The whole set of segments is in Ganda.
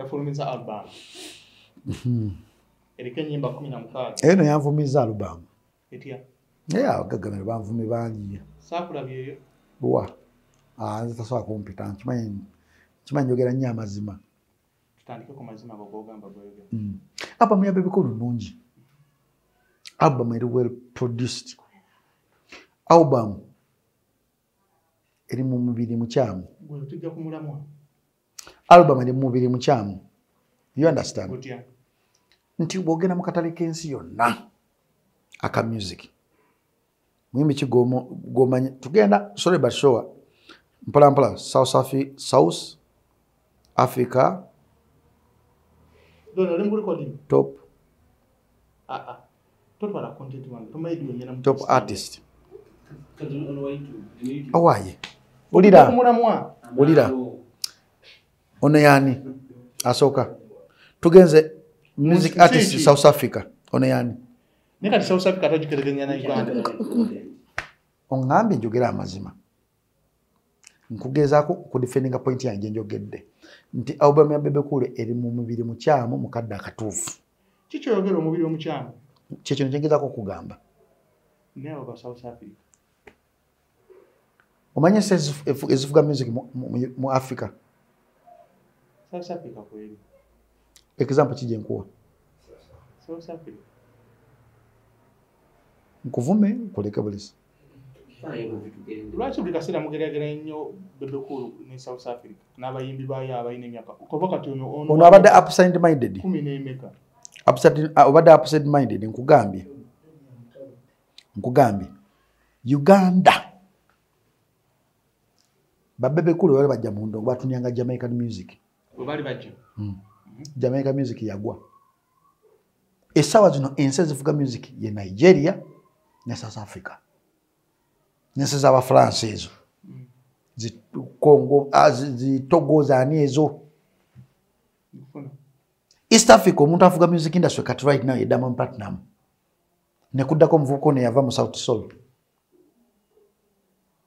Yafulumiza album. Eriko ennyimba 16. Eno yanvumiza album. Etya? Naye abagagga banvumi bangi. Saakulabyeyo. Wa? Nze tasobola kumpita, nkimanyi njogera nnyo amazima. Tutandike ku mazima ago g'ogamba g'oyogera. Album ya Bebe Cool nnungi. Album eri well produced. Album eri mu mubiri mukyamu. Gwe tujja kumulamwa. Album eri mu mubiri mukyamu. You understand? Otya? Nti bw'ogenda mu katale k'ensi yonna aka music. Muyimbi ki gw'omanyi? Tugenda sorry but sure. Mpola mpola South Africa. Dono oli mu recording? Top. Totwala content wange. Tomanyi ngenda mu top artist. Awaye. Ulira. Ulira. Ono yani asooka. Tugenze music artist South Africa. Ono yani. Naye kati South Africa togigereranya na Uganda. Ongambye njogera amazima. Nkugezaako kudefendinga point yange njogedde. Nti album ya Bebe Cool eri mu mubiri mukyamu mu kadde akatuufu. Kiki oyogera omubiri omukyamu? Kye kino kye ngezaako okugamba. Naye abo ba South Africa. Omanyi ensi ezivuga music mu Africa? South Africa kweri. Example ki gye nkuwa? South Africa. Nkuvume nkuleke bulisi. Lwaki buli kaseera mugeraageranya nnyo Bebe Cool ne South Africa n'abayimbi baayo abalina emyaka kuba kati ono abadde upside minded. Kumi n'emeka. Obadde upside minded nkugambye. Nkugambye. Uganda. Ba Bebe Cool bali bajja mu ndongo batunyanga Jamaican music. Bwe bali bajja. Jamaica music yagwa. Essaawa zino ensi ezivuga music ye Nigeria ne South Africa. N'ensi z'Abafalansa ezo. Zi Congo, zi Togo zaani ezo. East Africa omuntu avuga music industry kati right now ye Diamond Platnumz. Ne kuddako omuvubuka ono yava mu South Soul.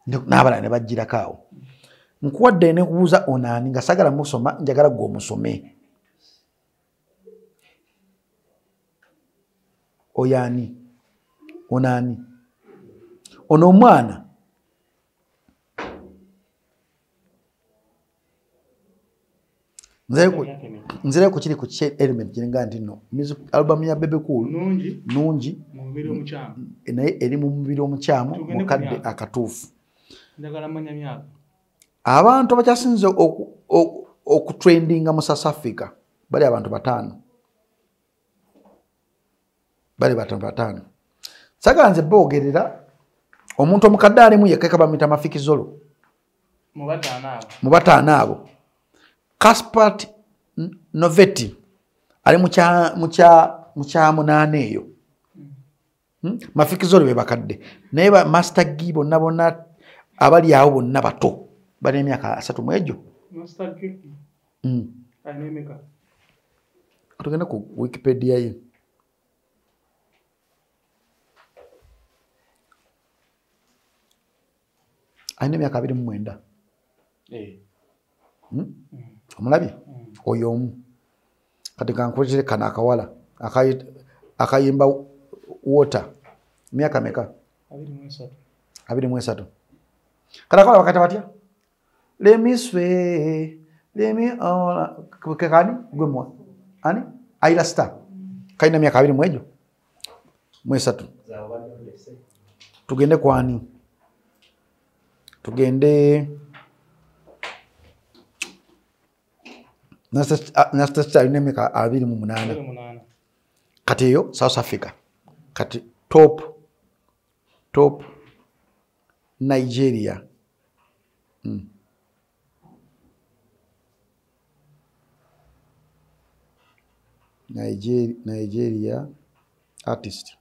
N'abalala ne bagirako awo. Nkuwadde ne nkubuuza ono ani nga saagala musoma njagala ggwe omusome. Oyo ani? Ono ani? Ono omwana nzireko kiri ku element kiringa nti no music album ya Bebe Cool nungi mu mubiri omukyamu naye eri mu mubiri omukyamu mu kadde akatuufu. Njagala mmanya myaka. Abantu abakyasinze okutrendinga mu South Africa bali abantu bataano. Bali bataano. Saagala nze boogerera omuntu omukadde alimu yekka bamuyita Mafikizolo. Mu bataano abo. Mu bataano abo. Caspar Novetti ali mu kya munaana eyo. Mafikizolo be bakadde. Naye ba Master G bonna bonna abali awo bonna bato. Balina emyaka 30 mu egyo. Master G. Alina emeka? Tugenda ku Wikipedia ye. Alina emyaka 29. Omulabye? Oyo omu. Kati kankuleetere kano akawala akayimba water. Myaka meka? 23. 23. Kano akawala bakayita batya? Let me swear, let me all. Kani? Gwe mwa. Ani? Ayra Star. Kalina myaka 23. Tugende kwani? Tugende Nastasita alina emyaka 28. Kati eyo South Africa. Kati top Nigeria. Nigeria artist.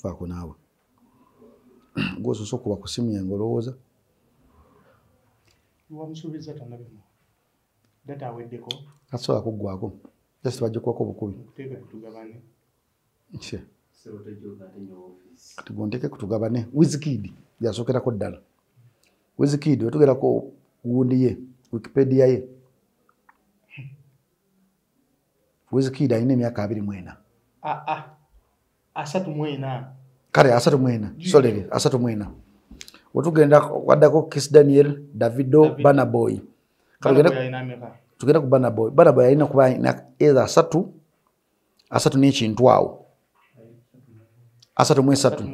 Faako naawe. Gw'osoose okuba ku ssimu yange olowooza? Wamusuubiza tannabimuwa. Data aweddeko. Tasobola kuggwaako. Just bajja kuwako obukubi. Nkuteeke kutugabane. Kati gw'onteeke kutugabane. Wizkid yasookerako ddala. Wizkid wetugerako Gundi ye Wikipedia ye. Wizkid alina emyaka 24. 34. Kale 34. Sorry, 34. Wetugenda waddako Kiss Daniel, Davido, Burna Boy. Tugenda ku Burna Boy. Burna Boy alina kuba either 3 3 n'ekintu awo. 33.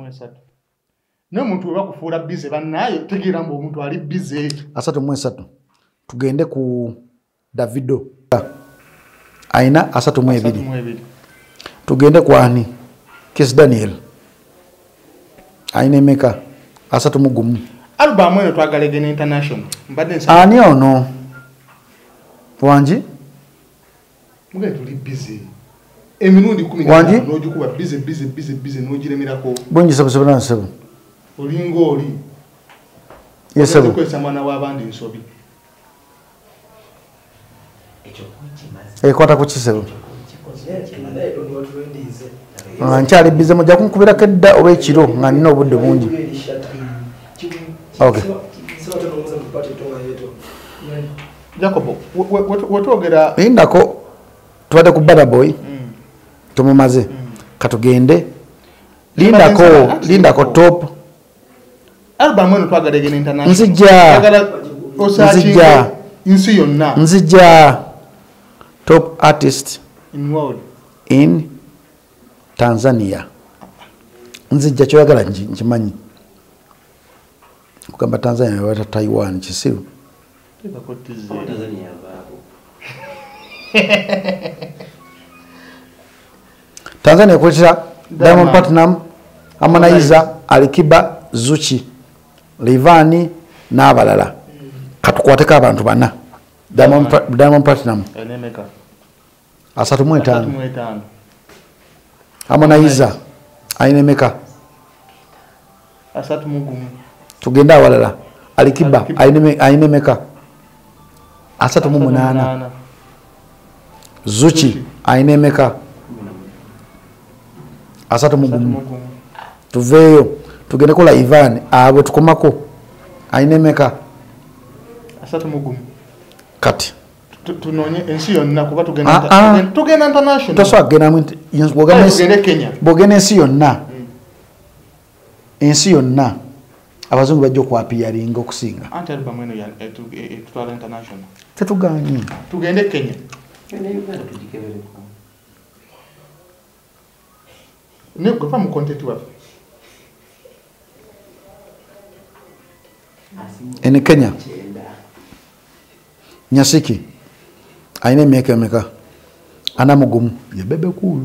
Naye omuntu we bakufuula busy bannaye tegeera mbu omuntu ali busy. 33. Tugende ku Davido. Aina 32. Tugende ku ani? Kiss Daniel. Aina emeka? 31. Album eno twagala egende international. Mbadde nsaba. Ani ono? Wangi? Mugende tuli busy. Emirundi 15 n'ogikuba busy busy busy busy n'ogiremerako. Bungi sebo sebo na sebo. Olinga oli. Yes sebo. Okwesa mwana w'abandi nsobi. Ekwata ku kisebo. Nkyali busy mujja kunkubirako edda oba ekiro nga nina obudde bungi. Okay. Jacobo, wetwogera lindako tubadde ku Burna Boy. Tumumaze. Katugende. Lindako top. Album eno twagala egende international. Nzijja. Nzijja. Nsi yonna. Nzijja. Top artist in world. In Tanzania. Nzijja kyoyagala nkimanyi. Kugamba Tanzania wata Taiwan kisiru. Tanzania kuletera Diamond Platnumz, Harmonize, Alikiba, Zuchi, Rayvanny n'abalala. Katukwateko abantu bana. Diamond Platnumz. 35. Harmonize alina emeka? 31. Tugenda awalala. Alikiba alina emeka? 38. Zuchi alina emeka? 31. Tuveeyo tugende kola Ivan abo tukomako alina emeka? 31. Kati tunonye ensi yonna kuba tugenda international. Tosobola kugenda Kenya. Bw'ogenda ensi yonna. Ensi yonna abazungu bajja okwapiyaringa okusinga. Anti album eno etutwala international. Tetugaanyi. Tugende Kenya. Ne gwe va mu content waffe. Ene Kenya. Nyasiki alina emyaka emeka? 41. Ye Bebe Cool.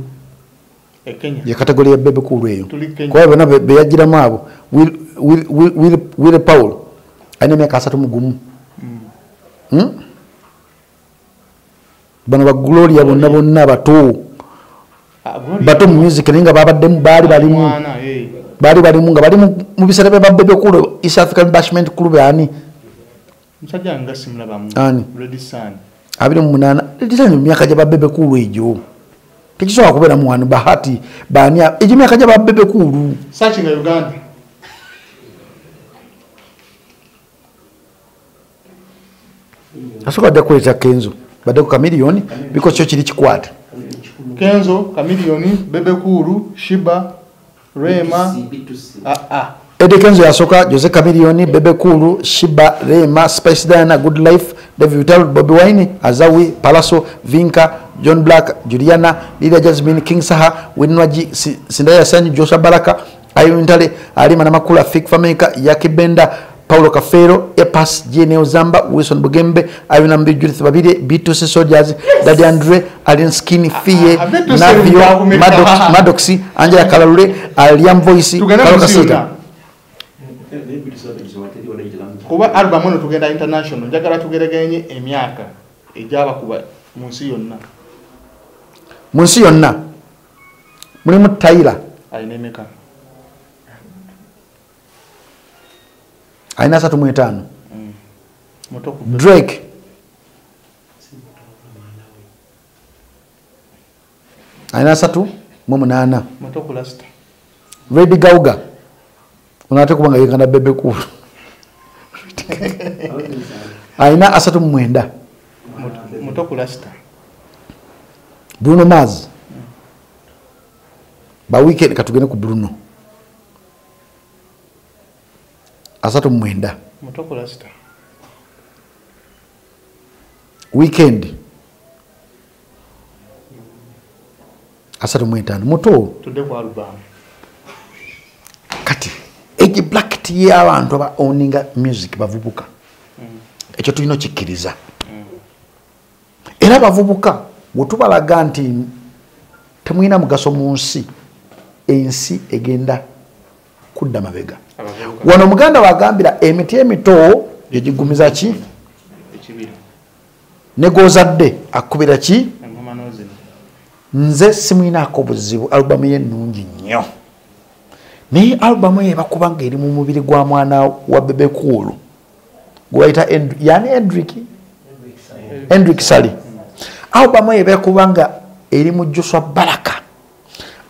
E Kenya. Ye kategori ya Bebe Cool eyo. Kuba bonna beyagiramu abo. Will Paul alina emyaka 31. Bano ba Gloria bonna bonna bato. Bato mu music naye nga babaddemu baali balimu. Baali balimu nga bali mu biseera bya Bebe Cool East African Bashment Club ani? Musajja nga simulabamu. Ani? Red Sun. 28. Red Sun myaka gya ba Bebe Cool egyo. Tekisobola kubeera mu wano Bahati baani egyo myaka gya ba Bebe Cool. Searching Uganda. Asooka ajja kuleeta Kenzo. Badde ku Chameleone because kyo kiri kikwata. Kenzo, Chameleone, Bebe Cool, Shiba, Rema. Eddy Kenzo yasooka, Jose Chameleone, Bebe Cool, Shiba, Rema, Spice Diana, Good Life, David Vital, Bobi Wine, Azawi, Palaso, Vinka, John Black, Juliana, Lydia Jasmine, King Saha, Winwaji, Sindaya Sanyu, Joshua Baraka, Ayun Ntale, Alima Namakula, Fik Fameka, Yaki Benda, Paulo Kafero, Epas, J.N. Zamba, Wilson Bugembe, Ayun Mbi, Judith Babire, B2C Soldiers, yes. Daddy Andre, Alien Skinny, Fiye, Navio, Maddoxy, Angela Kalalure, Liam Voice, Carol Kasita. Kuba album eno tugenda international, njagala tugeregenye emyaka egy'abakuba mu nsi yonna. Mu nsi yonna mulimu Tyler. Alina emeka? Alina 35. Drake alina 38. Lady Gaga onate kubanga yekana Bebe Cool. Alina 39. Muto ku Rasta. Bruno Mars. Ba weekend katugende ku Bruno. 39. Muto ku Rasta. Weekend 35. Muto. Tudde ku album. Kati age black y'abantu aba owninga music bavubuka. Ekyo tulina okikkiriza. Era abavubuka bwe nti temulina mugaso mu nsi, ensi egenda kudda mabega. Wano muganda wagambira emiti emito gye gigumiza ki? Ekibira. Ne gw'ozadde akubira ki? Nze simwinaako buzibu, albamu ye nnungi nnyo. Naye albamu ye bakuba ng'eri mu mubiri gwa mwana wa Bebe Cool gwe bayita yani Endrick Sali. Albamu ye bakuba nga eri mu Joshua Baraka.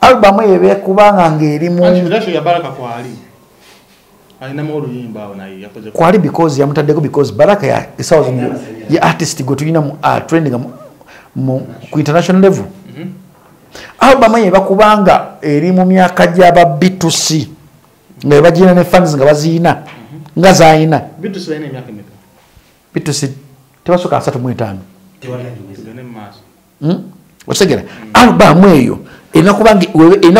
Albamu ye bakuba ng'eri mu ya Baraka kwali. Alinamu oluyimba awo naye yakoze kwali because yamutaddeko because Baraka ya esawa ye artist gwe tulina mu trending mu ku international level. Albamu ye bakubanga eri mu myaka gy'aba B2C nga bagina ne fans nga baziina nga zaayina. B2C balina emyaka emeka? B2C tebasooka 35. Tugende mu maaso. Otegera albamu eyo erina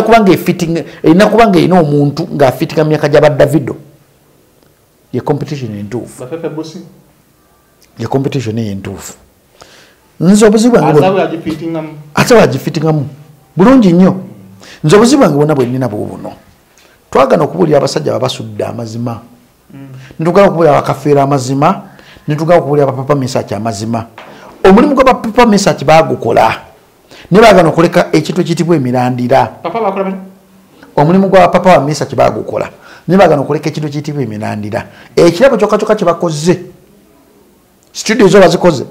kubanga efitting, erina kubanga erina omuntu ng'afitinga mu myaka gy'aba Davido. Ye competition entuufu. Bafefe Busi. Ye competition entuufu. Nze obuzibu bwange ate agifitingamu bulungi nnyo. Nze obuzibu bwange bwonna bwe nnina buno. Twagana okubuulira abasajja babasudde amazima. Nitugana okubuulira abakafeera amazima, nitugana okubuulira abapapa misaki amazima. Omulimu gw'abapapa misaki baagukola. Ne baagana okuleka ekintu ekiyitibwa emirandira. Papa bakola batya? Omulimu gw'abapapa ba misaki baagukola. Ne baagana okuleka ekintu ekiyitibwa emirandira. Ekirabo kyokka kyokka kye bakoze. Studio zo bazikoze.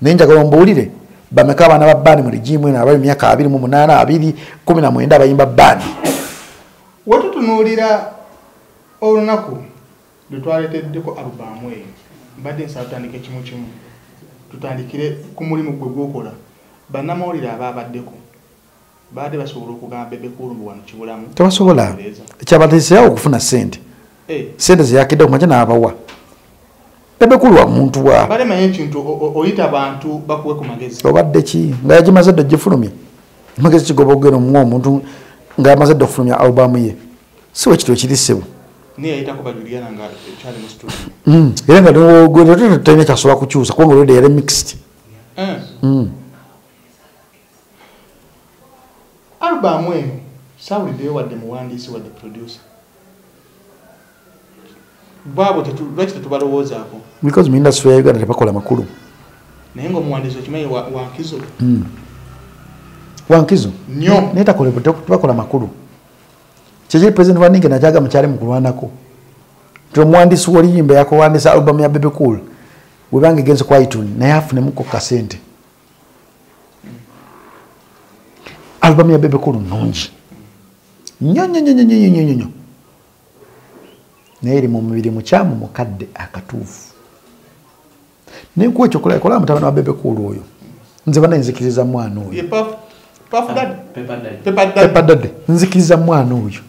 Naye njagala ombuulire bameka abaana ba bbaani mu rigimu eno abali mu myaka 28, 20, 19 abayimba bbaani. Wetutunuulira olunaku lwe twaleeteddeko alubaamu eyo, mbadde nsaba tutandike kimu kimu, tutandikire ku mulimu gwe gw'okola. Bannamawulire abaabaddeko baadde basobola okugamba Bebe Cool mbu wano kibulamu? Tebasobola. Ekyabateeseewo okufuna ssente. Ssente ze yakidde ku makya n'abawa. Bebe Cool wa muntu wa. Bale manyi ekintu oyita abantu bakuwe ku magezi. Obadde ki? Nga yagimaze dda ogifulumya. Amagezi kigoba okugenda omuwa omuntu nga yamaze dda okufulumya albamu ye. Si we kityo kiri ssebo. Naye yayitako ba Juliana nga ekyali mu studio. Era nga talina kyasobola kukyusa kubanga already yali mixed. Albamu eno saawuliddeyo wadde muwandiisi wadde producer. Baabo lwaki tetubalowoozaako? Because mu industry ya Uganda tebakola makulu. Naye ng'omuwandiisi okimanyi wankizo. Wankizo? Nnyo. Naye tebakola makulu. Kyekiri President wa Ninge nakyaga mukyali mu kulwanako. Nti omuwandiisi w'oluyimba yakuwandiisa album ya Bebe Cool bw'ebanga egenze ku iTunes naye afunemuko kasente. Album ya Bebe Cool nnungi. Nnyo nnyo nnyo nnyo nnyo nnyo. Naye eri mu mubiri mukyamu mukadde akatuufu. Naye nkuwa ekyokulabirako kola mutabani wa Bebe Cool oyo. Nze bana nzikiriza mwana oyo. Pepper Daddy. Nzikiriza mwana oyo.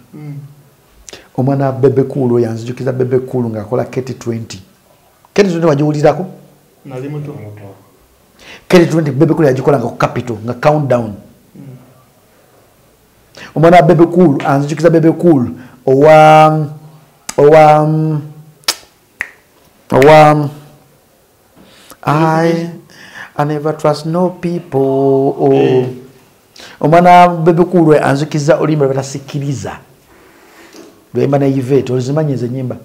Omwana wa Bebe Cool oyo anzijukiza Bebe Cool ng'akola KT20. KT20 wagiwulirako? Nali muto. KT20 Bebe Cool yagikolanga ku Capital nga countdown. Omwana wa Bebe Cool anzijukiza Bebe Cool owa I never trust no people. Oh. Omwana Bebe Cool anzikiza oluyimba lwe batasikiriza. Luyimba ne Yvette ozimanyi ezo ennyimba.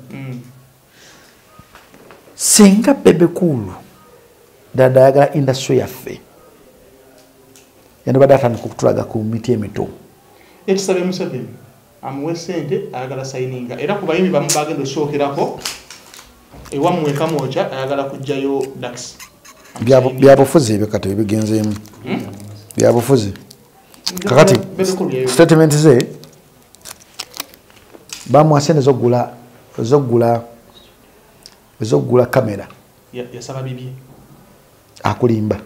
Singa Bebe Cool dada ayagala industry yaffe yandibadde atandika okutulaga ku miti emito. Ekisabye Museveni amuwe ssente ayagala sayininga era ku bayimbi bamu bagenda osookerako ewammwe Kamwokya ayagala kuggyayo Dax. Byabufuzi ebyo kati ebigenzeemu. Byabufuzi. Kakati statement ze bamuwa ssente ez'okugula kamera. Yasaba bibye. Akulimba.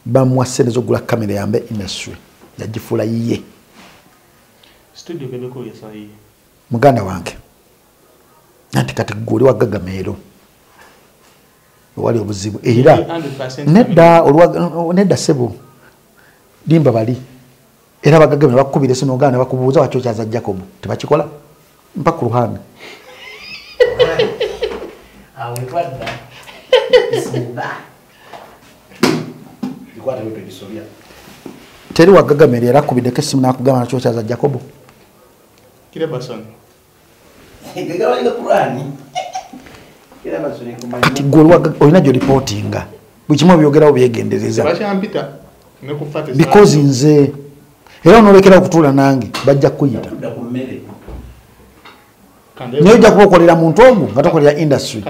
Bamuwa ssente z'okugula kamera yambe industry. Yagifuula yiye. Studio Bebe Cool yasaba yiye. Muganda wange. Nanti kati gwe oli wa Gagameero. Wali obuzibu era nedda olwa nedda sebo limba bali era bagagame bakubira esimu ogana bakubuuza wakyo kyaza Jacob tebakikola mpa ku ruhanga awe twadda isuba ikwata yote bisobya teri wagagamere era akubiddeko esimu n'akugamba nakyo kyaza Jacob kire bason gagawalinga Qur'ani kati gwe olina gyo reportinga buli kimu obyogerawo byegendereza because nze era onoolekera okutuula nange bajja kukuyita naye ojja kuba okolera muntu ogu nga tokolera industry.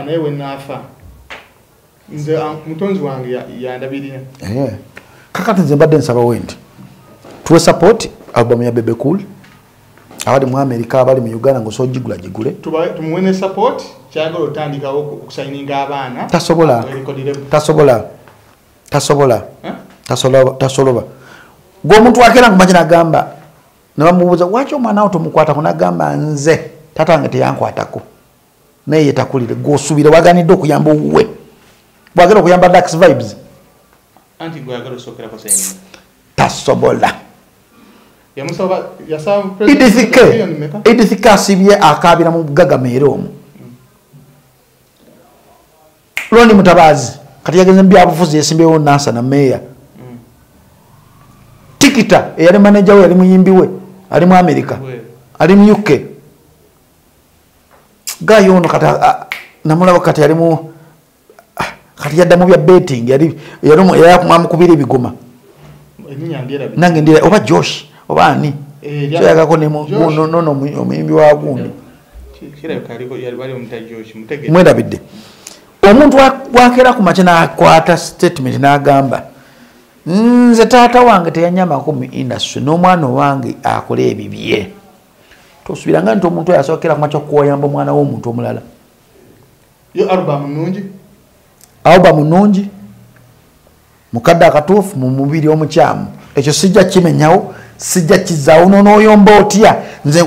Kakati nze mbadde nsaba wendi tuwe support album ya Bebe Cool abali mu America abali mu Uganda ng'osobola ogigula gigule tumuwe ne support kyagala otandikawo okusayininga abaana. Tasobola tasobola tasobola tasobola tasobola. Gwe omuntu akeera nkumanyi n'agamba ne bamubuuza lwaki omwana wo tomukwatako n'agamba nze taata wange teyankwatako naye ye takulire. Gw'osuubira waganidde okuyamba owuwe bwagenda okuyamba Dax Vibes anti gwe ayagala osookerako sayininga tasobola. Edith K asibye akaabira mu Gagameero omwo. Loni Mutabazi kati yagenze mu byabufuzi yesimbyewo Nansana meeya. Tikita eyali manager we yali muyimbi we ali mu America ali mu UK. Gayo ono kati namulaba kati yali mu kati yadda mu bya betting yali yali ebigoma nange ndira oba Josh oba ani kyayagako ne nono omuyimbi wa gundi mwerabidde. Omuntu wakera ku makya n'akwata statement n'agamba nze taata wange teyanyamako mu industry n'omwana wange akole ebibye. Tosuubiranga nti omuntu oyo asookera ku makya okuwayamba omwana w'omuntu omulala. Yo album nnungi, album nnungi mukadde akatuufu mu mubiri omukyamu ekyo sijja kimenyawo sijja kizaawo n'onoyomba otya nze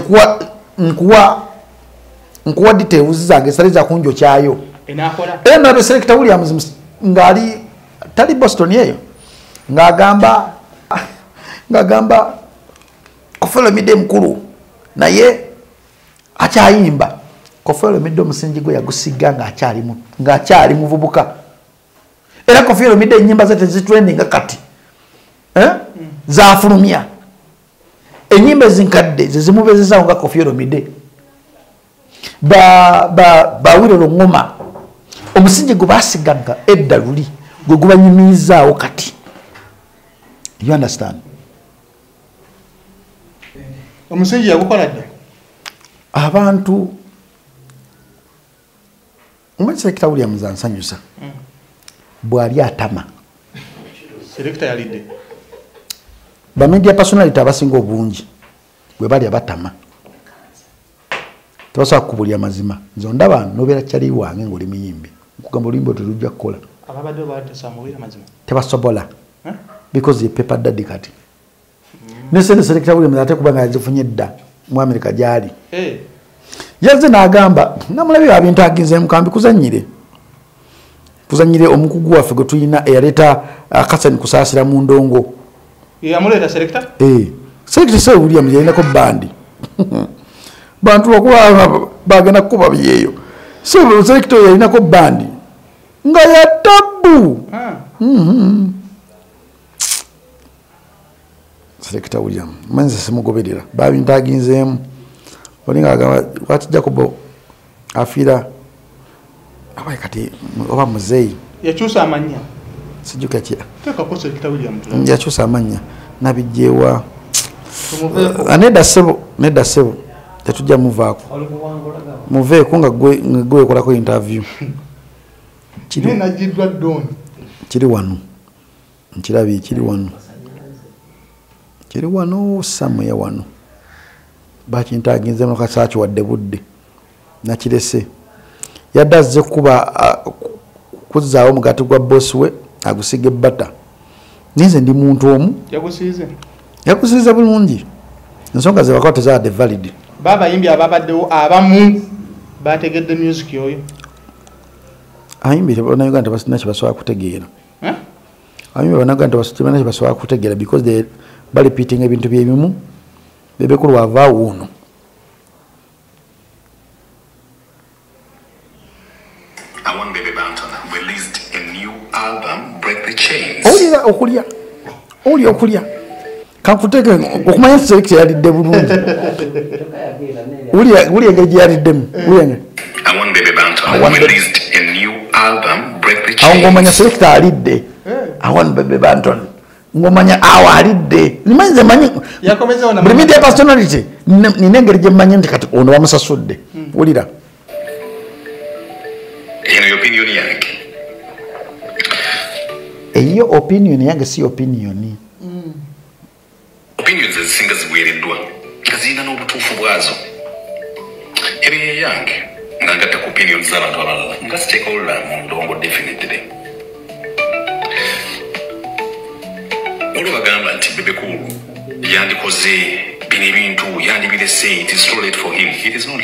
nkuwa details zange sali za kunjo kyayo. Era nalabye Selector Williams ng'ali tali Boston eyo ng'agamba Koffi Olomide mukulu naye akyayimba. Koffi Olomide omusingi gwe yagusiga ng'akyali muvubuka. Era Koffi Olomide ennyimba ze tezitrendinga kati zafulumya ennyimba ezinkadde ze zimubeezezaawo nga Koffi Olomide. Bawire Lungoma omusingi gwe basiganga edda luli gwe gubanyumizaawo kati. You understand? Omusingi yagukola dda abantu. Omanyi Selector Williams ansanyusa bw'ali atama. Selector yalidde ba media personality abasinga obungi bwe bali abatama tebasobola kukubulya mazima. Nze ondaba nobeera kyali wange ng'oli muyimbi nkugamba oluyimba terujja kukola ababadde batesamubira mazima tebasobola because ye paper daddy kati. Ne sente Selector Williams ate kubanga yazifunye dda mu America gy'ali. Yazze n'agamba namulabye ebintu aginze mukambi kuzannyire omukugu waffe gwe tulina eyaleeta Hassan Kusaasira mu ndongo. Yamuleeta Selector? Selector Williams yalinako bandi bantu bakuba bagenda kukuba byeyo. So Selector yalinako bandi nga ya tabu. Selector William manze simugoberera babintaginzeemu olinga agamba lwaki Jacob afiira abaye kati oba muzeeyi yakyusa amannya sijjuka ki teekako Selector William yakyusa amannya nabijjewa nedda ssebo nedda ssebo tetujja muvaako muveeko nga gwe wekolako interview kiri wano nkirabye kiri wano kiri wano somewhere wano bakintaginze mu kasaakiwadde budde nakirese. Yadde azze kuba kuzzaawo omugaati gwa bosi we agusiga ebbata. Ninze ndi muntu omu. Yagusiize? Yagusiize bulungi. Ensonga ze bakola tezabadde valid. Baabayimbi ababaddewo abamu bategedde music oyo. Abayimbi bannayuganda tebalina kye basobola kutegeera. Abayimbi bannayuganda tebalina kye basobola kutegeera because they balipiitinga ebintu byebimu. Bebe Cool wavaawo ono. Owulira okulya, owulira okulya. Kankuteeke okumanya nti Select yalidde bulungi. Wulira engeri gye yaliddemu. Awo ng'omanya Select alidde. Awan Bebe Banton. Ng'omanya awo alidde. Nze manyi buli media personality nina engeri gye mmanyi nti kati ono bamusasudde. Wulira. Eyo opinion yange si opinion. Opinions ezisinga ziweereddwa nga zirina n'obutuufu bwazo. Ebyo yange nga ngatta ku opinions z'abantu abalala nga siteekawo mu ndongo definitely. Olwo bagamba nti Bebe Cool yandikoze bino ebintu yandibirese, it is too late for him. It is not.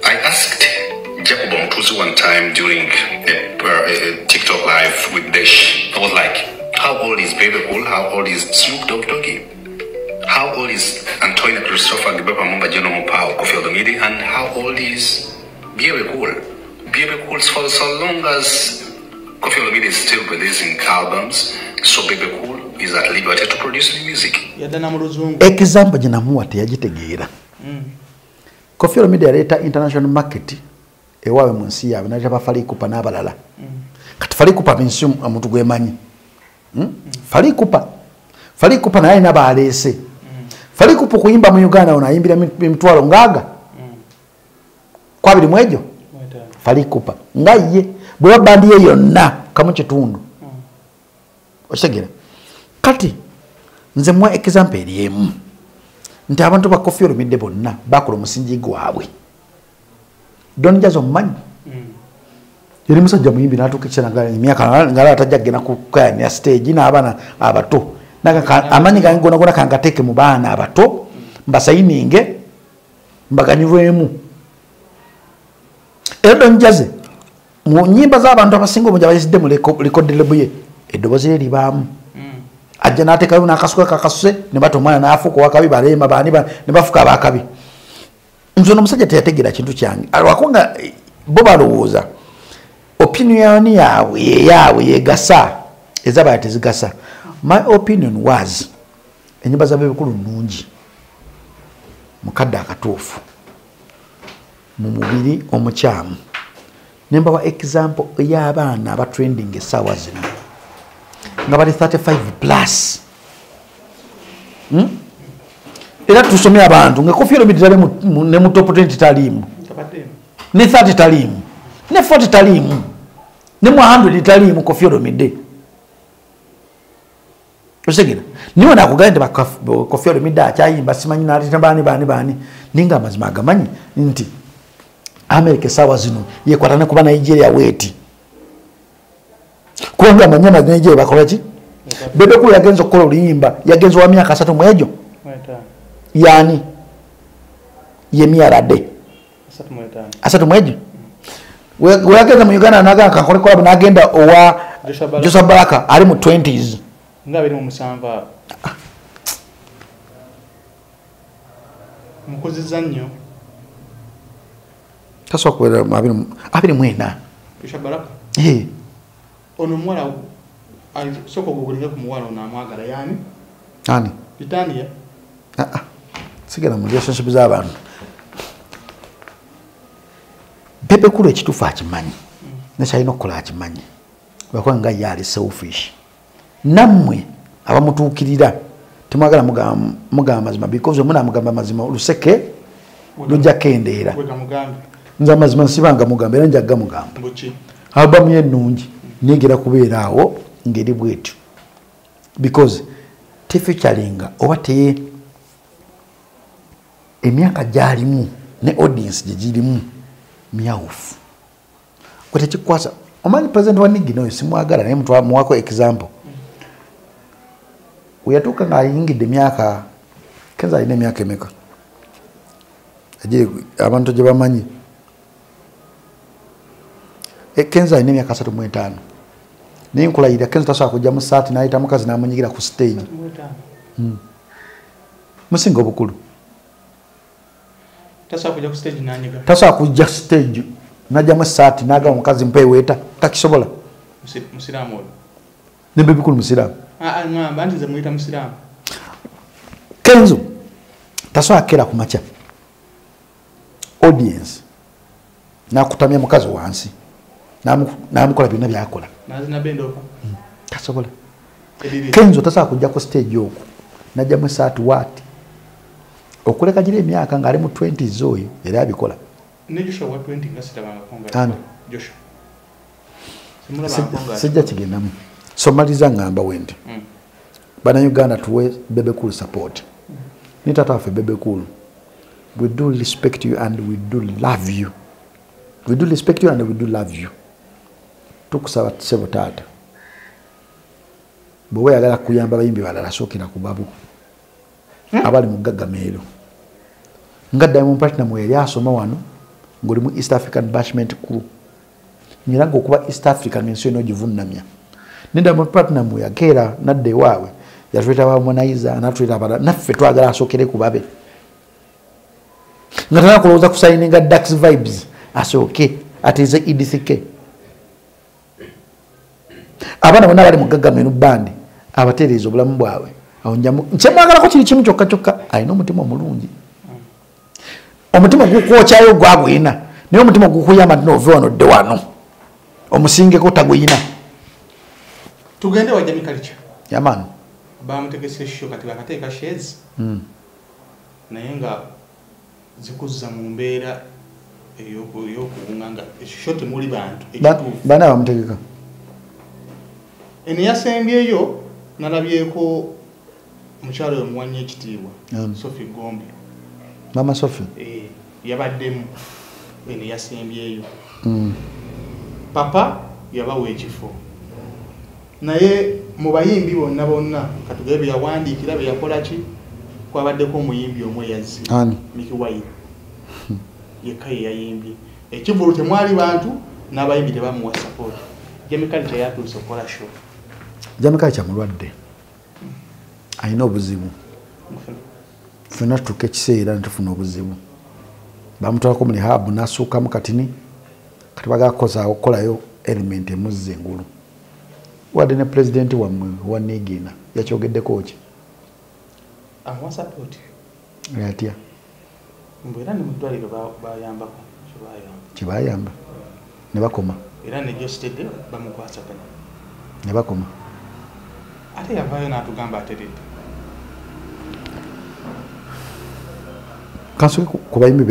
I asked Jacob Omutuzi one time during a TikTok live with Dash. I was like, how old is Bebe Cool? How old is Snoop Dogg Doggy? How old is Antoine Christopher Gibepa Mumba General Mopao Koffi Olomide? And how old is Bebe Cool? Bebe Cool, for so long as Koffi Olomide is still releasing albums, so Bebe Cool is at liberty to produce new music. Example gye namuwa teyagitegeera. Koffi Olomide yaleeta international market ewaabwe mu nsi yaabwe naleeta ba Fally Ipupa n'abalala. Kati Fally Ipupa ensi omuntu gwemanyi. Fally Ipupa. Fally Ipupa naye alina baaleese. Fally Ipupa okuyimba mu Uganda ono ayimbira emitwalo ngaaga. Ku 20 egyo. Fally Ipupa nga ye bwe bandi ye yonna kamu kitundu. Okitegeera? Kati nze muwa example eri emu nti abantu ba Koffi Olomide bonna bakola omusingi gwabwe. Don Jazzy omumanyi? Yali musajja muyimbi n'atuuka ekiseera nga emyaka nga atajja kugenda kukayanya stage n'abaana abato. Amaanyi gange gonna gonna kangateeke mu baana abato mbasayininge mbaganyulwemu. Era Don Jazzy mu nnyimba z'abantu abasinga obungi abayitidde mu record label ye eddoboozi lye libaamu. Ajja n'ateekayo n'akasuka kakasuse ne bata omwana n'afuuka owakabi baleema baani ne bafuuka abakabi. Nze ono omusajja teyategeera kintu kyange. Lwakuba bo balowooza opinion yaabwe yeyaabwe yegasa ez'abalala tezigasa. My opinion was ennyimba za Bebe Cool nnungi mukadde akatuufu mu mubiri omukyamu. Ne mbawa example y'abaana aba trending essaawa zino nga bali 35 plus. Era tusomye abantu nga Koffi Olomide tali ne mu top 20 taliimu, ne 30 taliimu, ne 40 taliimu, ne mu 100 taliimu Koffi Olomide. Otegera? Niwe nakugamba nti Koffi Olomide akyayimba simanyi n'aleeta baani baani baani, naye nga amazima agamanyi nti America essaawa zino yeekwata ne kuba Nigeria weeti. Kubanga amanyi Nigeria bakola ki? Bebe Cool yagenze okukola oluyimba, yagenze wa myaka 30 mu egyo. Yani Yemi Alade. 35 mu egyo. We yagenda mu Uganda n'agamba kankole collab n'agenda owa Joshua Baraka ali mu 20s. Nga 27. Mukuzizza nnyo. Tasobola kubeera 24. Joshua Baraka? Eh. Ono omuwala sooka ogugulinge ku muwala ono amwagala yaani? Ani? Litania? Sigala mu relationship z'abantu. Bebe Cool ekituufu akimanyi. Nekyalina okukola akimanyi. Lwakuba nga ye ali selfish. Nammwe abamutuukirira temwagala mugamba mazima because bwe munaamugamba mazima oluseke lujja kukendeera. Nze amazima nsibanga mugamba era njagga mugamba. Albamu ye ennungi negera kubeera awo ngeri bwetyo because tefeaturinga oba teye emyaka gyalimu ne audience gye girimu Myawufu. Gwe tekikwasa. Omanyi president wa Nigina oyo simwagala naye muwako example. Weyatuuka ng'ayingidde emyaka, Kenzo alina emyaka emeka? Abantu gye bamanyi. Kenzo alina emyaka 35. Naye nkulayirira Kenzo tasobola kujja mu ssaati n'ayita mukazi n'amunyigira ku stage. Musinga obukulu. Tasobola kujja ku stage n'anyiga. Tasobola kujja stage n'ajjamu essaati n'agamba omukazi mpa eweeta, takisobola. Musiraamu oyo. Ne Bebe Cool musiraamu. Ngamba nti nze muyita musiraamu. Kenzo tasobola kukeera ku makya. Audience n'akutamya mukazi wansi n'amukola byonna by'akola. N'azina bendoka. Tasobola. Kenzo tasobola kujja ku stage okwo n'ajjamu essaati waati. Okuleka gira emyaka ng'ali mu 20s oyo era abikola. Ne Joshua wa 20 nga sirabangako nga. Joshua. Simulabangako nga. Sijja kigendamu. So maliza ngamba wendi. Bannayuganda tuwe Bebe Cool support. Ne taata waffe Bebe Cool. We do respect you and we do love you. We do respect you and we do love you. Tukusaba ssebo taata. Bw'oba oyagala kuyamba abayimbi balala sookera ku babo. Abali mu Gagameero. Nga Diamond Platnumz yali asoma wano ng'oli mu East African Bashment Crew. Nyera ng'okuba East Africa ng'ensi yonna ogivunnamya. Ne Diamond Platnumz yakeera n'adda ewaabwe yatweta ba Harmonize n'atweta abalala naffe twagala asookere ku babe. Nga tannaba kulowooza kusayininga Dax Vibes asooke ateeze EDCK. Abaana bonna abali mu Gagameero band abatereeza obulamu bwabwe. Nkyemwagalako kiri kimu kyokka kyokka alina omutima omulungi. Omutima gukwokyayo gwaguyina naye omutima gukuyamba nti nove wano dde wano omusingeko taguyina. Tugende wa Jamie Culture. Yamaani. Bamutegese show kati bakateeka shades. Naye nga zikuzza mu mbeera ey'okuwunga nga ekisho temuli bantu. Bana bamutegeka. Eno yasembyeyo nalabyeko omukyala oyo muwannyi ekitiibwa Sophie Gombe. Mama Sophie? Yabaddemu eno yasembyeyo. Papa yabawa ekifo. Naye mu bayimbi bonna bonna katugebe bye yawandiikira bye yakola ki kwabaddeko omuyimbi omu eyazze. Mickey Wine. Yekka ye yayimbye. Ekivvulu temwali bantu n'abayimbi tebamuwa support. Jamie Culture yatuuse okukola show. Jamie Culture mulwadde. Alina obuzibu. Ffenna tutuuka ekiseera ne tufuna obuzibu. Bamutwalako mu rehab n'asuukamu katini kati bagala kukolayo element emuzza engulu. Wadde ne pulezidenti wammwe wa Nigina yakyogeddeko ki? Amuwa support. Atya? Mbu era ne mu ddwaliro bayambako kyebayamba. Ne bakoma. Era ne Jostede bamukwasaganya. Ne bakoma. Ate yavaayo n'atugamba ateredde. Kansooke ku bayimbi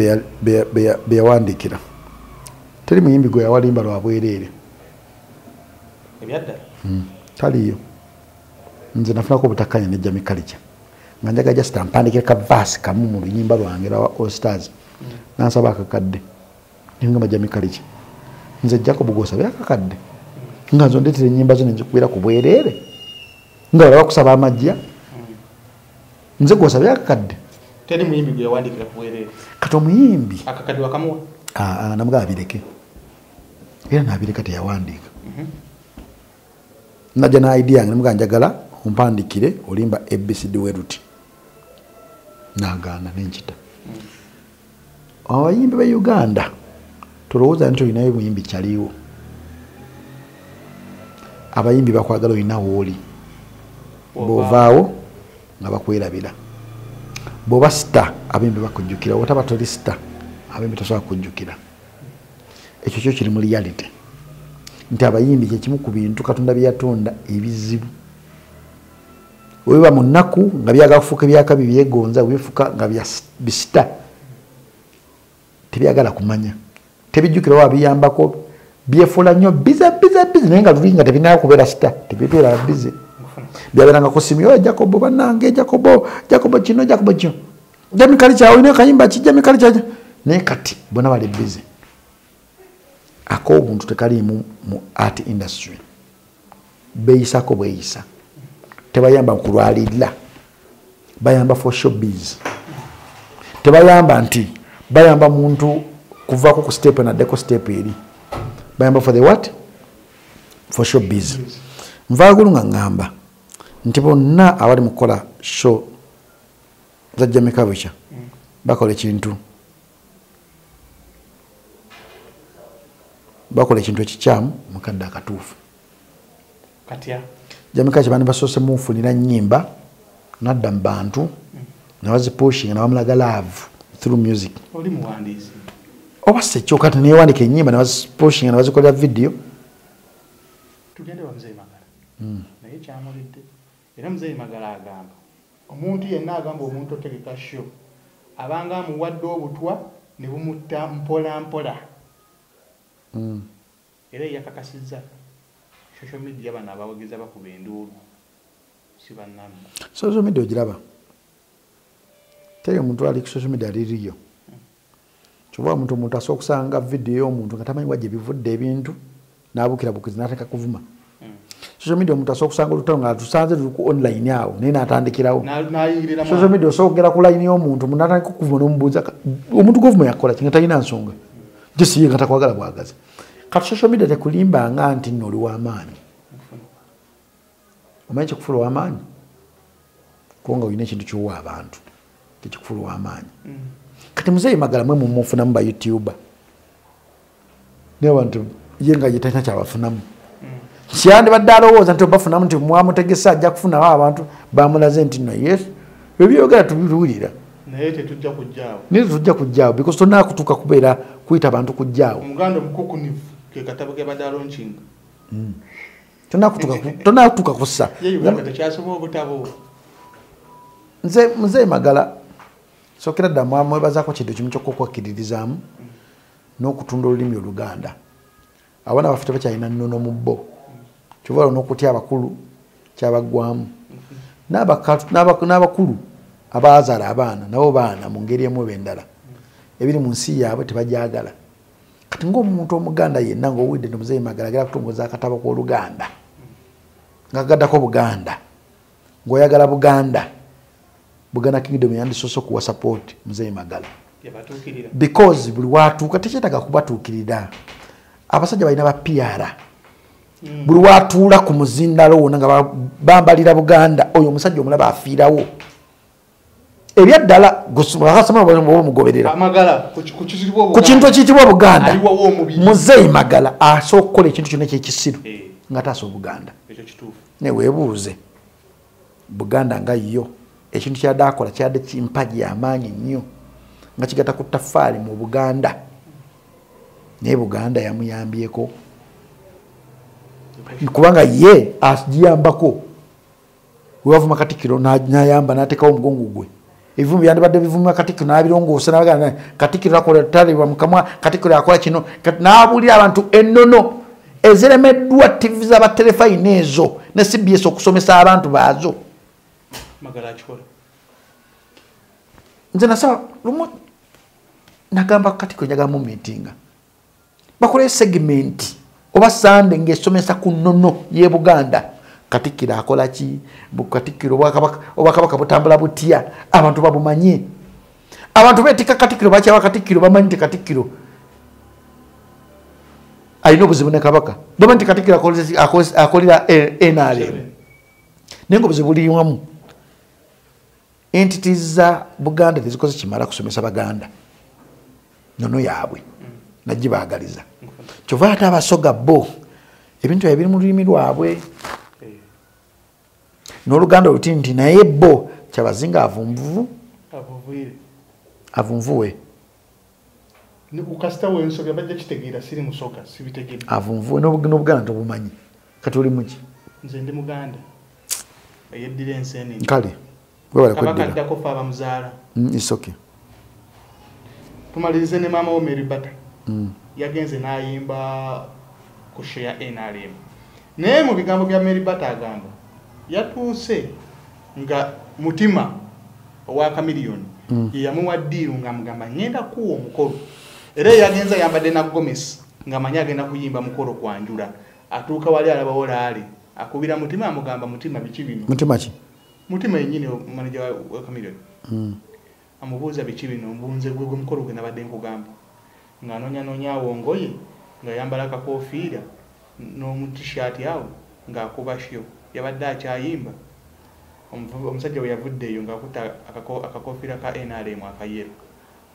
be yawandiikira. Teri muyimbi gwe yawalimba lwa bwereere. Ebyaddala? Taliiyo. Nze nafunako obutakkanya ne Jamie Culture. Nga njagala just ampandiikire ka verse kamu mu luyimba lwange lwa All Stars. N'ansaba akakadde. Ne ngamba Jamie Culture. Nze Jacob gw'osabye akakadde. Nga nze ondeetera ennyimba zo ne nzikubira ku bwereere. Nga balaba kusaba amagya. Nze gw'osabye akakadde. Teri muyimbi gwe yawandiikira ku bwereere. Kati omuyimbi. Akakadde wakamuwa? Namugamba abireke. Era n'abireka teyawandiika. Najja na idea yange namugamba njagala ompandiikire olimba ABCD weruti. N'agaana n'enkita. Abayimbi ba Uganda tolowooza nti olinayo muyimbi kyaliwo. Abayimbi bakwagala olina wooli. Bw'ovaawo nga bakwerabira. Bw'oba star abayimbi bakujjukira, bw'otaba toli star abayimbi tosobola kujjukira. Ekyo kyo kiri mu reality. Nti abayimbi kye kimu ku bintu Katonda bye yatonda ebizibu. Bwe biba mu nnaku nga byagala kufuuka ebyakabi byegonza, bwe bifuuka nga bisita tebyagala kumanya. Tebijjukira oba biyambako byefuula nnyo bize bize bize naye nga luli nga tebinaba kubeera sita tebibeera bize. Byabeeranga ku ssimu, oyo Jacobo bannange, Jacobo, Jacobo kino, Jacobo kino. Jamie Culture olina akayimba ki, Jamie Culture. Naye kati bonna bali bize. Ak'obuntu tekaliimu mu art industry. Beeyisako bweyisa. Tebayamba kulwalirira. Bayamba for showbiz. Tebayamba nti bayamba muntu kuvaako ku step naddeko step eri. Bayamba for the what? For showbiz. Nvaagulu nga ŋŋamba nti bonna abali mu kukola show za Jamaica Butcher bakola ekintu ekikyamu mu kadde akatuufu. Katya Jamaica Butcher bandi basoose mufunira nnyimba nadda mu bantu ne bazipushinga ne bamulaga love through music. Oli muwandiisi oba si ekyo, kati neewandika ennyimba ne bazipushinga ne bazikolera video. Tugende wa Muzeeyi Magala. Naye kyamulidde era Muzeeyi Magala agamba omuntu yenna agamba omuntu otegeka show abanga amuwadde obutwa ne bumutta mpola mpola. Era yakakasizza social media bano abawagizi abakuba enduulu si bannammwe. Social media ogiraba, teri omuntu ali ku social media aliriyo. Kyova omuntu asobola okusanga vidiyo y'omuntu nga tamanyi wa gye bivudde ebintu n'abuukira bukizi n'ateeka kuvuma. Social media omuntu asobola okusanga olutalo nga tusanze luli ku online awo naye n'atandikirawo. Social media osobola okugera ku line y'omuntu omuntu n'atandika okuvuma n'omubuuza omuntu gw'ovuma yakola ki nga talina nsonga, just ye nga takwagala bwagazi. Kati social media tekulimbanga nti nno oli w'amaanyi. Omanyi kyekufuula ow'amaanyi? Kubanga olina ekintu ky'owa abantu tekikufuula ow'amaanyi. Kati Muzeeyi Magala mwe mumufunamu ba YouTuber naye abantu ye nga ye talina kyabafunamu. Kyandibadde alowooza nti obafunamu nti mwamutegese ajja kufunawo abantu bamulaze nti no yes ebyogera tubiwulira. Naye tetujja kujjaawo. Naye tetujja kujjaawo because tonaakutuuka kubeera kuyita abantu kujjaawo. Omuganda omukukunivu ke katabo ke badde alaunchinga. Tonaakutuuka kussa. Ye Uganda tekyasoma obutabo. Nze Muzeeyi Magala sookera dda mwamwebazaako kintu kimu kyokka okwakkiririzaamu n'okutunda olulimi Oluganda. Abaana baffe tebakyalina nnono mu bo. Kyova olwo n'okutya abakulu kyabaggwamu. N'abakulu abazaala abaana nabo baana mu ngeri emu oba endala. Ebiri mu nsi yaabwe tebagyagala. Kati ng'omuntu Omuganda yenna ng'owulidde nti Muzeeyi Magala agenda kutongoza akatabo k'Oluganda nga kagaddako Buganda, ng'oyagala Buganda, Buganda Kingdom yandisoose okuwa support Muzeeyi Magala. Because buli watuuka tekyetaaga kubatuukirira. Abasajja balina ba PR. Buli watuula ku muzindalo wonna nga bambalira Buganda, oyo omusajja omulaba afiirawo. Ebyaddala omugoberera ku kintu ekiyitibwa Buganda. Muzeeyi Magala asobola okukola ekintu kyonna ekyekisiru nga taasa Obuganda. Naye weebuuze Buganda nga yo ekintu kyadde akola kyadde kimpagi amaanyi nnyo nga kigatta ku ttaffaali mu Buganda, naye Buganda yamuyambyeko kubanga ye agiyambako. Wewavuma Katikkiro n'ayamba n'ateekawo omugongo gwe. Ebivumu byandibadde bivuma Katikkiro n'abirongoosa n'abagamba Katikkiro akola talibwa mu kamwa, Katikkiro akola kino, n'abuulira abantu ennono eziremeddwa TV z'abaterefayina ezo ne CBS okusomesa abantu baazo. Magala akikola. Nze nasaba lumu nagamba Katikkiro njagala mu meetinga bakole segment oba Sande ng'esomesa ku nnono y'e Buganda. Katikkiro akola ki? Katikkiro obwakabaka butambula butya? Abantu babumanye. Abantu beetikka Katikkiro bakyawa Katikkiro, bamanyi nti Katikkiro alina obuzibu ne Kabaka, bamanyi nti Katikkiro akolera NRM. Naye ng'obuzibu buli wamu. Entities za Buganda tezikoze kimala kusomesa Baganda nnono yaabwe nagibaagaliza. Kyova ate Abasoga bo ebintu ebiri mu lulimi lwabwe n'Oluganda oluti nti naye bo Kyabazinga avunvuwe avunvuwe n'Obuganda tobumanyi. Kati oli muki? Nze ndi Muganda eyeddira ensenene. Kale webale kweddira. It's okay. Tumalirize ne maama wo Mary Bata. Yagenze n'ayimba ku show ya NRM. Naye mu bigambo bya Mary Bata agamba yatuuse nga mutima owa Chameleone ye yamuwa ddiiru ng'amugamba ngenda kuwa omukolo. Era yagenze ayambadde na gomesi. Ng'amanyi agenda kuyimba mukolo kwanjula. Atuuka wali alabawo laali. Akubira Mutima amugamba Mutima biki bino. Mutima ki? Mutima yennyini manager wa Chameleone. Amubuuza biki bino mbunze gwe mukolo gwe nabadde nkugamba. Ng'anoonya awo ngoye ng'ayambala akakoofiira n'omu t-shirt awo ng'akuba show. Yabadde akyayimba. Omusajja we yavuddeeyo ng'akutte akakoofiira ka NRM akayeru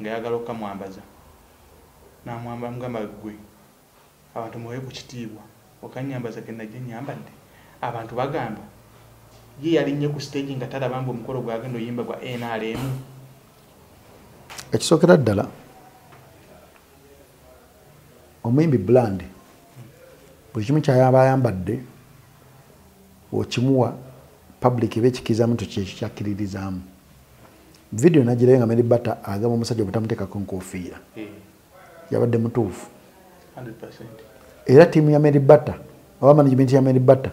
ng'ayagala okukamwambaza. N'amwamba amugamba ggwe abantu muwe ku kitiibwa okanyambaza ke najja nnyambadde. Abantu bagamba ye yalinnye ku stage nga talaba mbu omukolo gw'agenda oyimba gwa NRM. Ekisookera ddala omuyimbi Brand buli kimu ky'aba ayambadde okimuwa public eba ekikkirizamu nti kyekyo kyakkiririzaamu. Vidiyo nagirayo nga Mary Bata agamba omusajja obutamuteekako nkofiira. Yabadde mutuufu. 100%. Era ttiimu ya Mary Bata oba management ya Mary Bata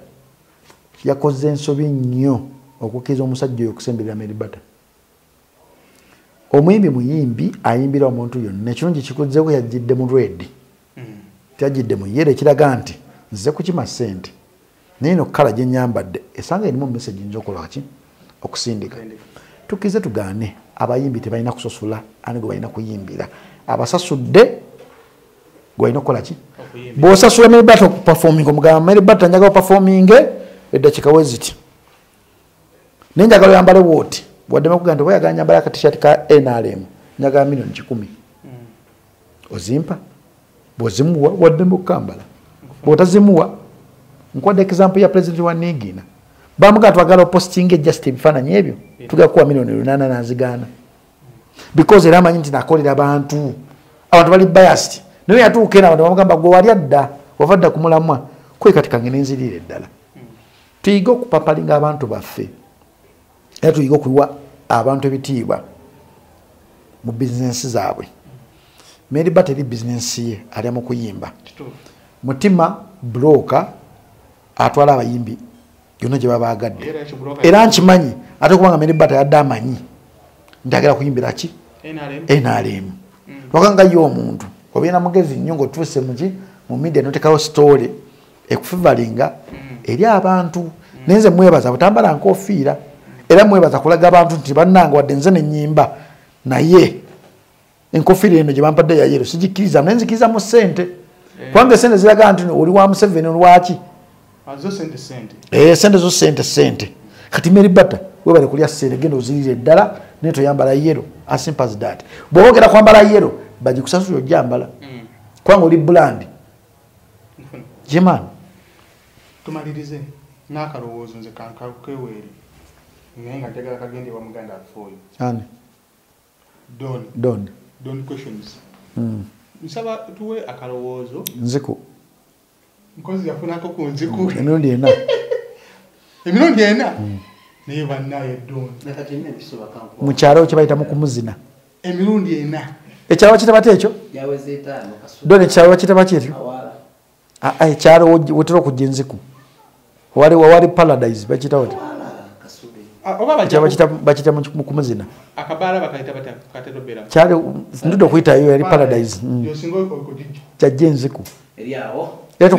yakoze ensobi nnyo okukkiriza omusajja oyo okusemberera Mary Bata. Omuyimbi muyimbi ayimbira omuntu yonna. Ekirungi kikuzzeeko yajjidde mu red. Teyajjidde mu yellow ekiraga nti nze kukima ssente. Naye eno kkala gye nnyambadde esanga erimu message nja okukola ki? Okusindika. Tukkirize tugaane abayimbi tebalina kusosola ani gwe balina kuyimbira. Abasasudde gwe balina okukola ki? Bw'osasula Mary Bata okuperforminga omugamba Mary Bata njagala operforminge eddakiika we ziti. Naye njagala oyambale bw'oti. Bw'oddema okugamba nti oba oyagala nnyambale aka t-shirt ka NRM njagala 1,000,000. Ozimpa? Bw'ozimuwa waddembe okukambala. Bw'otazimuwa nkwadde example ya president wa Nigina. Bamugamba twagala opostinge just ebifaananyi ebyo tugenda kuwa 8,000,000 n'azigaana. Because era amanyi nti nakolera abantu. Abantu bali biased. Naye yatuuka eno abantu bamugamba gwe wali adda wava dda ku mulamwa kwe kati kange ne nziriira eddala. Tuyige okupapalinga abantu baffe. Era tuyige okuwa abantu ebitiibwa mu bizinensi zaabwe. Mary Bata eri bizinensi ye ali mu kuyimba. Mutima broker atwala abayimbi yonna gye baba baagadde. Era nkimanyi ate kubanga Mary Bata yadde amanyi nti agenda kuyimbira ki? NRM. Lwakanga ye omuntu obeera mugezi nnyo ng'otuuse mu media n'oteekawo story ekufivalinga eri abantu. Naye nze mwebaza butambala nkofiira. Era mwebaza kulaga abantu nti bannange wadde nze ne nnyimba naye enkofiira eno gye bampadde ya yellow sigikkiriza naye nzikiriza mu ssente. Kubanga essente ziraga nti oli wa Museveni lwaki? Zo sente sente. Sente zo sente sente. Kati Mary Bata webale kulya ssente genda ozirire eddala naye toyambala yellow as simple as that. Bw'ogera kwambala yellow bagikusasula ojjambala. Kubanga oli brand. Jeman. Tumalirize n'akalowoozo nze kankakeweere. Naye nga njagala kagende wa muganda affe oyo. Ani? Don. Don. Don questions. Nsaba tuwe akalowoozo. Nziku. Nkozi yafunako ku nziku. Emirundi ena. Emirundi ena? Naye bannaye Don. Mu kyalo kye bayita mu kumuzina. Emirundi ena. Ekyalo bakiyita batya ekyo? Yaweze etaano Kasubi. Don ekyalo bakiyita batya ekyo? Awala. Ekyalo wetera okujja enziku. Wali paradise bakiyita batya? Oba bakiyita mu kumuzina. Akabaala bakayita batya katera obeera? Kyali ndudde okuyitayo yali paradise. Yosinga okugijja. Kyajja enziku. Eri awo. Era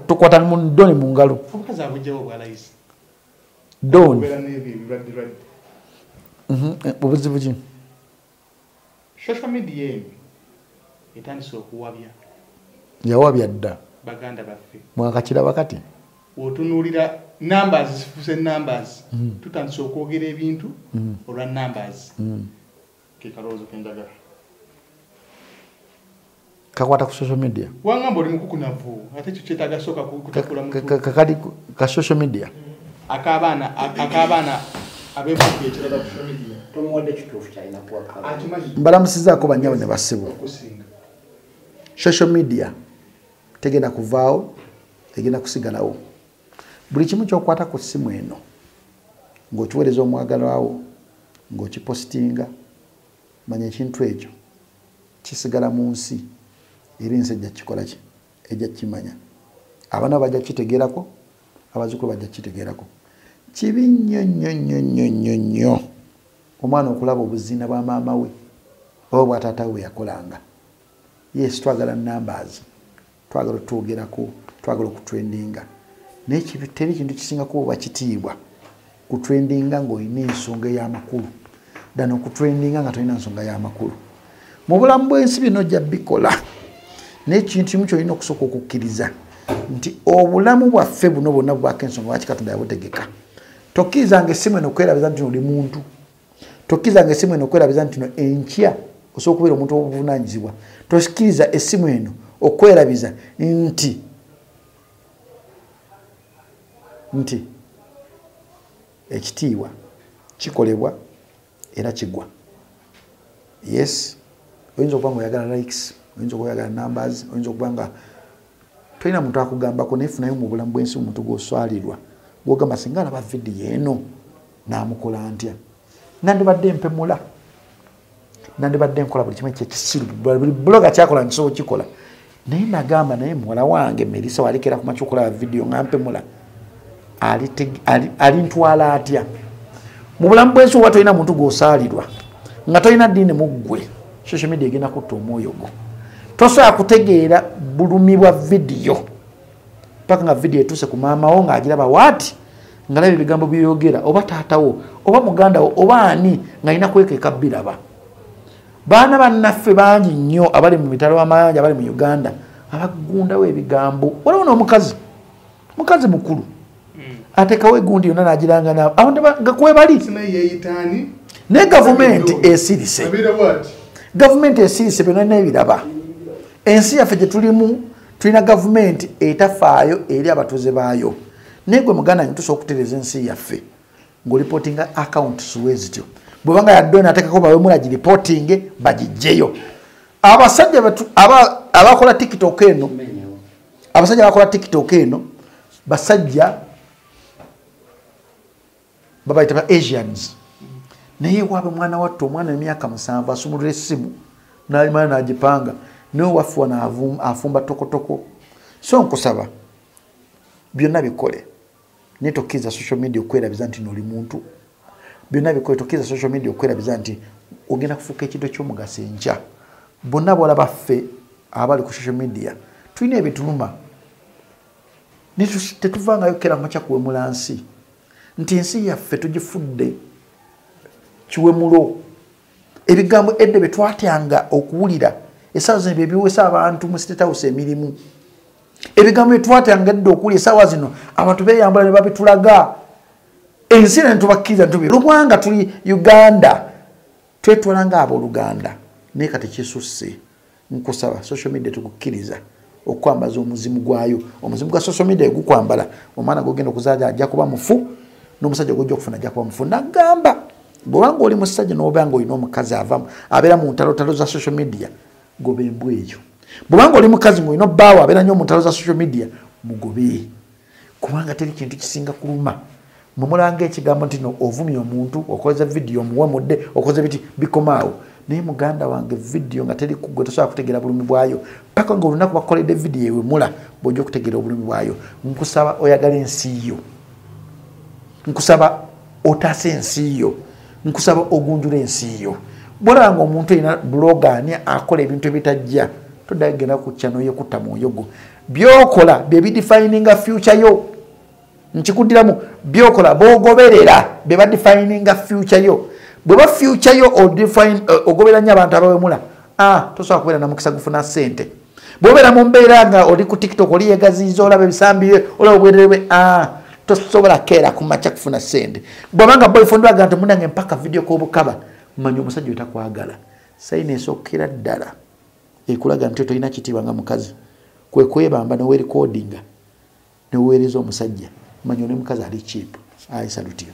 tukwata mu Don mu ngalo. Omukazi abugyewo bwa layisi. Don. Obeera n'ebyo ebirwadde. Obuzibu ki? Social media eno etandise okuwabya. Yawabya dda. Baganda baffe. Mwakakiraba kati? Otunuulira numbers zifuse numbers. Tutandise okwogera ebintu olwa numbers. Ke kalowoozo ke njagala. Kakwata ku social media. Wangamba oli mukukunavu ate ekyo kyetaaga sooka kutakula mutwe. Kakadi ka social media. Ak'abaana abeefuga ekirala ku social media. Tomuwadde kituufu ky'alina kuwa kala. Akimanyi. Mbalamusizaako bannyabo ne bassebo. Okusinga. Social media tegenda kuvaawo, egenda kusigalawo. Buli kimu ky'okwata ku ssimu eno ng'okiweereza omwagalwa wo, ng'okipositinga, manya ekintu ekyo kisigala mu nsi era ensi ejja kukikola ki? Ejja kukimanya. Abaana bajja kukitegeerako, abazzukulu bajja kukitegeerako. Kibi nnyo nnyo nnyo nnyo nnyo nnyo omwana okulaba obuzina bwa maama we oba bwa taata we yakolanga. Yes, twagala numbers. Twagala otwogerako, twagala okutrendinga. Naye teri kintu kisinga kuba kitiibwa kutrendinga ng'olina ensonga ey'amakulu ddala okutrendinga nga tolina nsonga y'amakulu. Mu bulamu bw'ensi bino ojja bikola, naye ekintu kimu ky'olina okusooka okukkiriza nti obulamu bwaffe buno bwonna bubaako ensonga lwaki Katonda yabutegeka. Tokkirizanga essimu eno okwerabiza nti oli muntu. Tokkirizanga essimu eno okwerabiza nti no enkya osobola okubeera omuntu ow'obuvunaanyizibwa. Tokkiriza essimu eno okwerabiza nti ekitiibwa kikolebwa era kigwa. Yes, oyinza okuba nga oyagala likes, oyinza okuba oyagala numbers, oyinza okuba nga tolina muntu akugambako, naye funayo mu bulamu bw'ensi omuntu gw'oswalirwa gw'ogamba singa alaba vidiyo eno naamukola ntya, nandibadde mpemula, nandibadde nkola buli kimu ekyekisiru, buli buloga kyakola nkisobola okikola. Naye nagamba naye muwala wange Melissa walikera ku makya okulaba vidiyo nga mpemula alintwala atya? Mu bulamu bw'ensi oba tolina muntu gw'osaalirwa nga tolina ddiini mu ggwe, social media egenda kutta omwoyo gwo. Tosobola kutegeera bulumi bwa vidiyo paka nga vidiyo etuuse ku maama wo ng'agiraba waati ng'alaba ebigambo by'oyogera, oba taata wo oba muganda wo oba ani ng'alina kwekeeka biraba. Baana bannaffe bangi nnyo abali mu mitalo w'amayanja abali mu Uganda abagundawo ebigambo. Waliwo n'omukazi, mukazi mukulu ateekawo egundi yonna n'agiranga nga kwebali. Naye gavumenti esirise, gavumenti esirise byonna n'ebiraba. Ensi yaffe gye tulimu tulina gavumenti etafaayo eri abatuuze baayo. Naye gwe muganda wange tusobola okutereeza ensi yaffe ng'olipootinga accounts we zityo. Bw'obanga yadde onateekako bawemula giripootinge bagiggyeyo. Abasajja abakola TikTok eno, abasajja abakola TikTok eno basajja babayita ba Asians. Naye waabwe mwana wattu omwana emyaka 7 asumulula essimu n'alimala n'agipanga, naye waffe wano afumba tokotoko. So nkusaba byonna bikole, naye tokkiriza social media okwerabiza nti n'oli muntu. Byonna bikole, tokkiriza social media okwerabiza nti ogenda kufuuka ekintu eky'omugaso enkya. Bonna bw'olaba ffe abali ku social media tulina ebituluma, naye tetuvangayo kukera makya kuwemula nsi nti ensi yaffe tugifudde kiwemulo. Ebigambo edda bye twatyanga okuwulira essaawa zino bye biweesa abantu mu State House emirimu. Ebigambo bye twatyanga edda okuwulira essaawa zino abantu beeyambula ne babitulaga. Ensi eno tubakkiriza nti lubwanga tuli Uganda, twetwala ng'abooluganda, naye kati kisusse. Nkusaba social media tukukkiriza okwambaza omuzimu gwayo. Omuzimu gwa social media gukwambala, omwana gw'ogenda okuzaala ajja kuba mufu, n'omusajja gw'ojja okufuna ajja kuba mufu. Nagamba bw'obanga oli musajja n'oba nga olina omukazi abeera mu ntalotalo za social media, goba embwa eyo. Bw'obanga oli mukazi ng'olina obbaawo abeera nnyo mu ntalo za social media, mugobe, kubanga teri kintu kisinga kuluma. Mwe mulanga ekigambo nti no ovumye omuntu, okoze vidiyo omuwemudde, okoze biti, bikomaawo. Naye muganda wange vidiyo nga teri kuggwe tosobola kutegeera bulumi bwayo paka ng'olunaku bakoledde vidiyo ewemula bw'ojja okutegeera obulumi bwayo. Nkusaba oyagale ensi yo, nkusaba otaase ensi yo, nkusaba ogunjule ensi yo. Bw'olaba ng'omuntu alina blogani akola ebintu ebitajja, toddayo genda ku channel ye kutta mwoyo gwo. By'okola bye bidefininga future yo. Nkikuddiramu, by'okola b'ogoberera bye badefininga future yo. Bw'oba future yo ogoberera nnyo abantu abawemula, tosobola kubeera na mukisa gufuna ssente. Bw'obeera mu mbeera nga oli ku TikTok oli yeegaziyiza, olaba ebisambi bye, olaba obwerere bwe, tosobola keera ku makya kufuna ssente. Bw'oba nga boyfriend waga nti munnange mpaka vidiyo k'obukaba, manya omusajja oyo takwagala. Sayini esookera ddala ekulaga nti tolina kitiibwa nga mukazi kwe kwebamba n'oweerikodinga n'oweereza omusajja, manya oli mukazi ali cheap. I salute you.